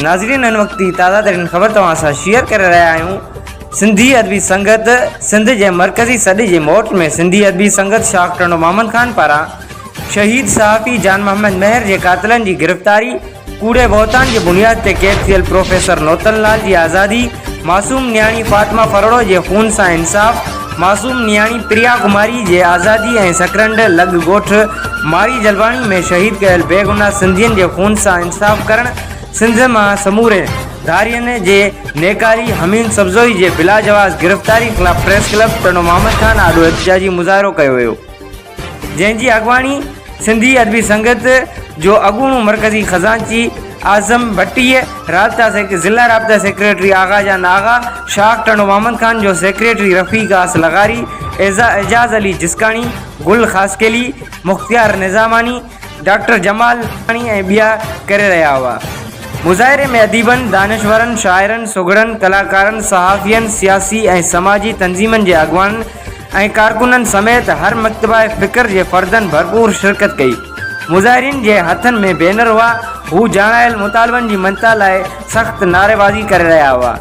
ناظرين هن وقت جي تازه ترين خبر توهان سان شيئر ڪري رهيا آهيون سنڌي ادبي سنگت سنڌ جي مرڪزي سڏ جي موٽ ۾ سنڌي ادبي سنگت شاخ ٽنڊو محمد خان پاران شهيد صحافي جان محمد مهر جي قاتلن جي گرفتاري، ڪوڙي بهتان جي بنياد تي قيد ٿيل پروفيسر نوتن لال جي آزادي، معصوم نياڻي فاطمه ڦرڙو جي خون سان انصاف، معصوم نياڻي پريا ڪماري جي آزادي ۽ سڪرنڊ لڳ ڳوٺ ماري جلباڻي ۾ شهيد ڪيل بيگناهه سنڌين جي خون سان انصاف ڪرڻ، سنڌ مان سموري ڌارين جي نيڪالي حميد سبزوئي جي بلاجواز گرفتاري خلاف پريس ڪلب ٽنڊو محمد خان آڏو احتجاجي مظاهرو ڪيو ويو. جنهن جي اڳواڻي سنڌي ادبي سنگت جو اڳوڻو مرڪزي خزانچي اعظم ڀٽيء، رابطا ضلع رابطا سيڪريٽري آغا جان آغا، شاخ ٽنڊو محمد خان جو سيڪريٽري رفيق آس لغاري، اعجاز علي جسڪاڻي، گل خاصخيلي، مختيار نظاماڻي، ڊاڪٽر جمال ۽ ٻيا ڪري رهيا هئا. مظاهري ۾ اديبن، دانشورن، شاعرن، سگهڙن، ڪلاڪارن، صحافين، سياسي ۽ سماجي تنظيمن جي اڳواڻن ۽ ڪارڪنن سميت هر مڪتبه فڪر جي فردن ڀرپور شرڪت ڪئي. مظاهرين جي هٿن ۾ بينر هئا، هو ڄاڻايل مطالبن جي مڃتا لاء سخت نعريبازي ڪري رهيا هئا.